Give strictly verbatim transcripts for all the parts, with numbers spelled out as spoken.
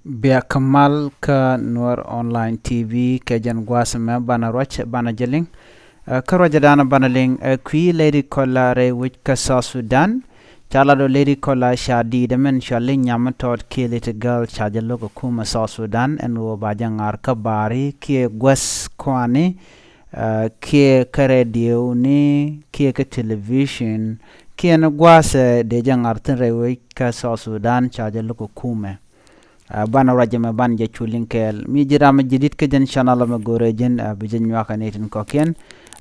Bia kä mal kä Nuer Online T V kɛ jɛn gua̱a̱th mɛ banɛ ruac banɛ jɛ liŋ. Ɛ, kä ruacɛ danɛ banɛ liŋ, ɛ, kui̱ lady kɔla rɛy wec kä South Sudan. Ca lat ɔ lady kɔla ca di̱i̱t ɛmɛn cuali nyam tɔɔt kiɛ little girl ca jɛ lo̱k ɛ kumɛ South Sudan ɛn ɣöö ba jɛ ŋa̱r kä ba̱a̱ri kiɛ guäth kɔaani, ɛ, kiɛ kä radio ni kiɛ kä television kiɛ ni gua̱a̱th, ɛ, dee jɛ ŋa̱r thi̱n rɛy wec kä South Sudan ca jɛ lo̱k ɛ kumɛ. Ɛ, banɛ ruac ɛmɛ banɛ jɛ cu liŋ kɛɛl. Mi ji̱ ram mi ji̱ di̱t kä jɛn channel ɛmɛ go̱rɛ ji̱n, ɛ, bi jɛ nyuakä ni tin kɔ̱kiɛn.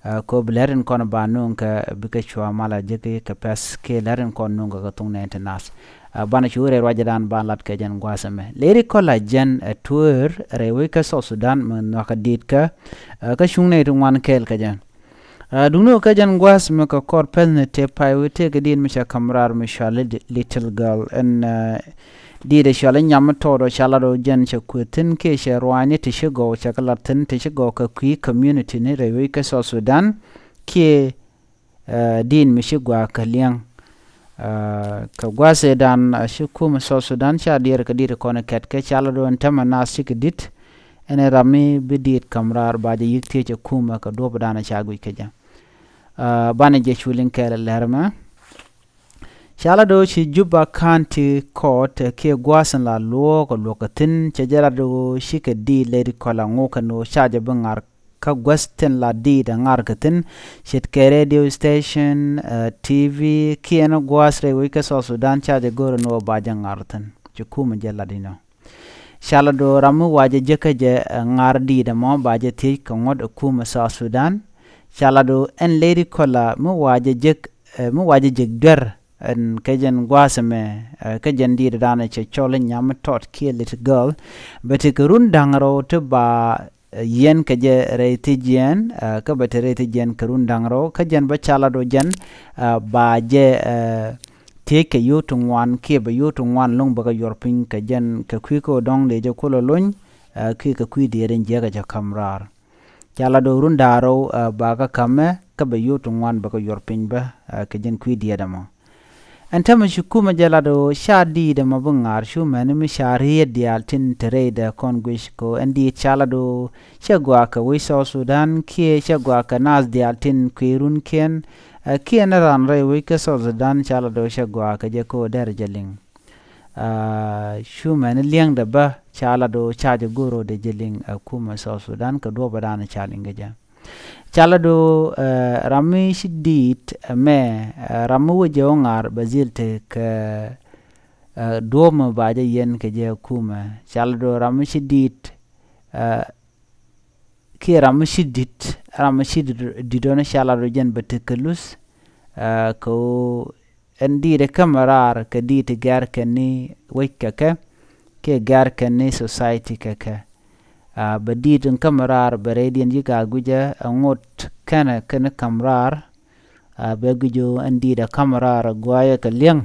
Ɛ, kɛ ɣöö bi lɛr in kɔn ba nuŋ kɛ bikɛ cua mal a jek kɛ pɛth kiɛ lɛr in kɔn nuŋ kɛ kɛ thuŋ nɛ in ti nath. Ɛ, banɛ cu rɛy ruacdan banɛ lat kɛ jɛn gua̱a̱th ɛmɛ. Lady kɔla jɛn ɛ tueer rɛy wec kä South Sudan mi nuakä di̱t kä, ɛ, kä cuŋ nɛ in ti ŋuan kɛɛl kɛ jɛ. Ɛ, duŋni ɣöö kä jɛn gua̱a̱th mi kɛ kɔr pɛth ni tëë pay wee tëë kɛ di̱i̱t mi cɛ ka̱m raar mi cuali di-, little girl ɛn, ɛ, di̱i̱t ɛ cuali nyam mi tɔɔt ɔ ca lat ɔ jɛn cɛ kuëth thi̱n kiɛ cɛ ruaacni ti ci gɔw cɛ kɛ lat thi̱n ti ci gɔw kɛ kui̱ community ni rɛy wec kä South Sudan kiɛ, ɛ, di̱i̱t mi ci gɔaa kɛ liɛŋ. Ɛ, kɛ gua̱a̱th ëëdan, ɛ, ci kumɛ South Sudan ca diɛɛr kɛ di̱i̱t kɔn kɛt kɛ ca lat ɔ ɛn täämɛ naath cikɛ di̱t. Ɛn ɛ ram mi bi di̱i̱t ka̱m raar ba jɛ yi̱k thiec ɛ kumɛ kɛ duɔ̱ɔ̱pdan ca guic kɛ jɛ. Ɛ, banɛ jɛ cu liŋ kɛɛl ɛ lɛr ɛmɛ. Ca lat ɔ ci Juba County Court, ɛ, kiɛ gua̱a̱th in la luɔ̱ɔ̱k ɛ luɔ̱k kɛ thi̱n cɛ jɛ lat ɔ cikɛ di̱i̱t lady kɔla ŋukä ni ɣöö ca jɛ bi ŋa̱r kä guäth tin la di̱i̱t ɛ ŋa̱r kɛ thi̱n ce̱tkɛ radio station, ɛ, T V kiɛ ni gua̱a̱th rɛy wec kä South Sudan ca jɛ go̱r ni ɣöö ba jɛ ŋa̱r thi̱n. Ci kumɛ jɛ lat inɔ. Ca lat ɔ ram mi wa jɛ jek kä jɛ, ɛ, ŋa̱r di̱i̱t ɛmɔ ba jɛ thiec kɛ ŋuɔ̱t ɛ kumɛ South Sudan. Ca lat ɔ ɛn lady kɔla mi wa jɛ jek, ɛ, mi wa jɛ jek duer ɛn kä jɛn gua̱a̱th ɛmɛ, ɛ, kä jɛn di̱i̱t ɛ danɛ cɛ cɔl i̱ nyam tɔt kiɛ little girl. Bɛ ti kɛ run da̱ŋ rɛw ti ba, ɛ, yiɛn kɛ jɛ rɛy thiec jiɛn, ɛ, kä bɛ ti rɛy thiec jiɛn kɛ run da̱ŋ rɛw kä jɛn bä ca lat ɔ jɛn, ɛ, ba jɛ, ɛ, thiec kɛ yio̱w ti ŋuan kiɛ bɛ yio̱w ti ŋuan lo̱ŋ bɛ kɛ yuɔr piny kɛ jɛn kɛ kui̱ kä ɣöö dɔ̱ŋ dee jɛ kulɛ lony, ɛ, kiɛ kɛ kui̱ diɛɛr in jiäkɛ cɛ ka̱m raar. Ca lat ɔ run da̱ŋ rɛw, ɛ, ba kɛ ka̱mɛ kä bɛ yio̱w ti ŋuan bɛ kɛ yuɔr piny bä, ɛ, kɛ jɛn kui̱ diɛɛr ɛmɔ. Ɛn täämɛ ci kumɛ jɛ lat ɔ ca di̱i̱t ɛmɔ bi ŋa̱r cu mɛni mi ca riet diaal tin te rɛydɛ kɔn guic kɛ ɣöö ɛn di̱i̱t ca lat ɔ cɛ gɔaa kɛ wec South Sudan kiɛ cɛ gɔaa kɛ naath diaal tin kui̱ runkiɛn, ɛ, kiɛ ni raan rɛy wec kä South Sudan ca lat ɔ cɛ gɔaa kɛ jɛ kɛ ɣöö derɛ jɛ liŋ. Ɛ, cu mɛni liɛŋdɛ bä ca lat ɔ ca jɛ go̱r ɔ dee jɛ liŋ, ɛ, kumɛ South Sudan kɛ duɔ̱ɔ̱pdan ca liŋ kɛ jɛ. Ca lat ɔ, ɛ, ram mi ci di̱i̱t, ɛ, mɛ, ɛ, ram mi wä jɛ wä ŋa̱r bɛ dhil tekɛ, ɛ, duɔ̱ɔ̱p mi ba jɛ yiɛn kɛ jɛ kumɛ. Ca lat ɔ ram mi ci di̱i̱t, ɛ, kiɛ ram mi ci di̱t, ram mi ci di̱t, di̱t ɔ ni ca lat ɔ jɛn bɛ tekɛ luth, ɛ, kɛ ɣöö ɛn di̱i̱t ɛ kämɛ raar kɛ di̱i̱t ti gɛ̈r kɛn ni wec kɛ kɛ kiɛ gɛ̈r kɛn ni society kɛ kɛ. Ɛ, bɛ di̱i̱t in kämɛ raar bɛ rɛydiɛn ji̱ gaak gui̱c ɛ ŋot kɛnɛ kɛn ni ka̱m raar. Ɛ, bɛ gui̱c ɣöö ɛn di̱i̱t ɛ kämɛ raar ɛ guayɛ kɛ li̱eŋ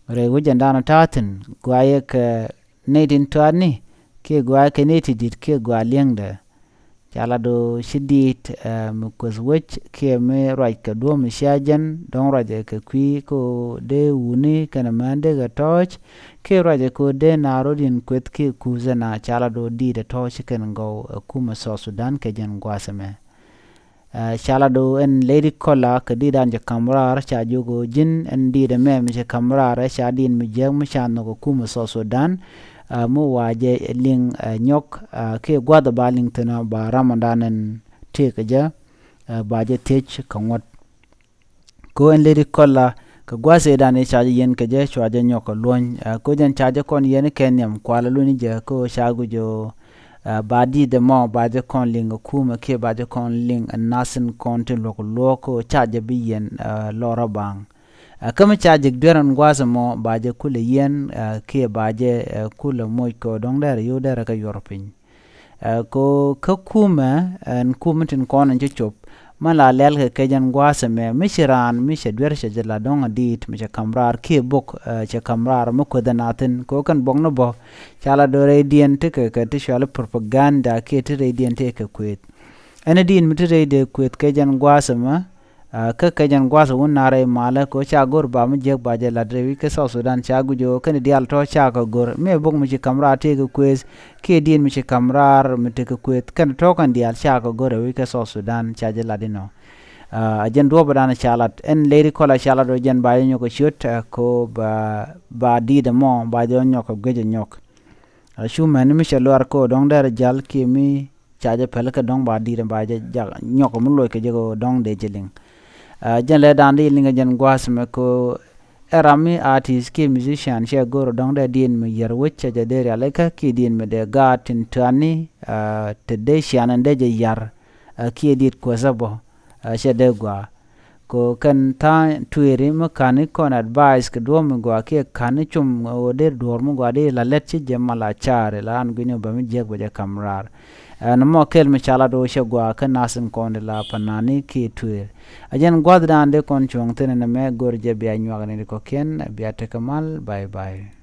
rɛy wec ɛn da̱a̱n ta̱a̱ thi̱n guayɛ kɛ nɛy tin tuaatni kiɛ guayɛ kɛ nɛy ti di̱t kiɛ gua̱a̱ li̱eŋdɛ. Ca lat ɔ ci di̱i̱t, ɛ, mi kueth wec kiɛ mi ruac kɛ duɔ̱ɔ̱p mi cia jɛn dɔ̱ŋ ruacɛ kɛ kui̱ kɛ ɣöö dee wutni kɛnɛ män dee kɛ tɔ̱ɔ̱c kiɛ ruacɛ kɛ ɣöö dee naar rɔ̱diɛn kueth kiɛ kuuth ɛna ca lat ɔ di̱i̱t ɛ tɔ̱ɔ̱c ci kɛn gɔw ɛ kumɛ South Sudan kɛ jɛn gua̱a̱th ɛmɛ. Ɛ, ca lat ɔ ɛn lady kɔla kɛ di̱i̱t dan cɛ ka̱m raar ca jiök ɣöö ji̱n ɛn di̱i̱t ɛmɛ mi cɛ ka̱m raar ɛ ca di̱i̱t mi jiääk mi ca nhɔk ɛ kumɛ South Sudan, ɛ, mi wa jɛ liŋ, ɛ, nyɔk, ɛ, kiɛ gua̱th ɛ ba liŋ thi̱n ɔ ba ram ɔ dan ɛn tëëk kɛ jɛ, ɛ, ba jɛ thiec kɛ ŋuɔ̱t. Kɛ ɣöö ɛn lady kɔla kɛ gua̱a̱th ëëdan i̱ ca jɛ yiɛn kɛ jɛ cua jɛ nyɔk kɛ luɔ̱ny, ɛ, kɛ ɣöö jɛn ca jɛ kɔn yiɛn kɛ nhiam kualɛ luny jɛ kɛ ɣöö ca guic ɣöö, ɛ, ba di̱i̱t ɛmɔ ba jɛ kɔn liŋ ɛ kumɛ kiɛ ba jɛ kɔn liŋ ɛ nath in kɔn tin luɔk luɔk kɛ ɣöö ca jɛ bi yiɛn, ɛ, lɔrä baŋ. Ɛ, kä mi ca jɛ duer ɛn gua̱a̱th ɛmɔ ba jɛ kulɛ yiɛn, ɛ, kiɛ ba jɛ, ɛ, kulɛ moc kɛ ɣöö dɔ̱ŋ derɛ yio̱w derɛ kɛ yuɔr piny. Ɛ, kɛ ɣöö kä kumɛ, ɛn kumɛ tin kɔn in ci cop. Mɛ la lɛl kɛ kɛ jɛn gua̱a̱th ɛmɛ, mi ci raan, mi cɛ duer cɛ jɛ la dɔ̱ŋ a di̱i̱t, mi cɛ ka̱m raar kiɛ bok, ɛ, cɛ ka̱m raar, mi kueth ɛn a thi̱n. Kɛ ɣöö kɛn bok ni bä, ca la do̱r rɛydiɛn ti kɛ, kɛ ti cuali propaganda, kiɛ ti rɛydiɛn ti kɛ kueth. Ɛn a di̱i̱t mi ti rɛydɛ kueth kɛ jɛn gua̱a̱th ɛmɛ, Kä kɛ jɛn gua̱th wun na̱rɛ malä kɛ ɣöö ca go̱r ba mi jiäk ba jɛ la̱t rɛy wi̱c kä South Sudan ca guic ɣöö kɛn diaal tɔ̱ ca kɛ go̱r mi ɛ bok mi ci ka̱m raar tëëkɛ kuëëth kiɛ dieen mi ci ka̱m raar mi tekɛ kuëëth kɛn tɔ̱ kɛn diaal ca kɛ go̱r rɛy wi̱c kä South Sudan ca jɛ la̱t inɔ. A jɛn duɔ̱ɔ̱pdan ca lat ɛn lady caller ca lat ɣöö jɛn ba jɛ nyɔk kɛ ciöt kɛ ɣöö ba ba di̱i̱t ɛmɔ ba jɛ nyɔk kɛ guic ɛ nyɔk. Cu mɛn mi cɛ luaar kɛ ɣöö dɔ̱ŋ dɛr jal kiɛ mi ca jɛ päl kɛ dɔ̱ŋ ba di̱i̱t ba jɛ jak nyɔk mi loc kɛ jɛ kɛ ɣöö dɔ̱ŋ dee jɛ liŋ. Jɛn lɛ da̱a̱n di liŋ kɛ jɛn gua̱a̱th mɛ kɛ ɣöö ɛ ram mi artist kiɛ musician cɛ go̱r dɔ̱ŋ dee diɛn mi yɛr wec cɛ jɛ dee rialikä kiɛ diɛn mi dee gaat tin tuani te dee cian ɛn dee jɛ yar kiɛ diet kuäthä bä cɛ dee gɔaa. Kɛ kɛn tha̱a̱ŋ tueeri mi ka̱n i̱ kɔn advice kɛ duɔ̱ɔ̱p mi gɔaa kiɛ ka̱n i̱ cum ɣöö dee duɔ̱ɔ̱r mi gɔaa dee la lät ci jɛ mal a caari la an gui̱ni bä mi jiäk bä jɛ ka̱m raar. Ɛn mɔ kɛl mi ca la do̱o̱ cɛ gɔaa kä nath in kɔn di la panani kiɛ tueer. A jɛn gua̱thdan dee kɔn cuɔ̱ŋ thi̱n ɛn ɛmɛ go̱r jɛ bia nyuak ni di kɔ̱kiɛn bia tekɛ mal. Bye bye.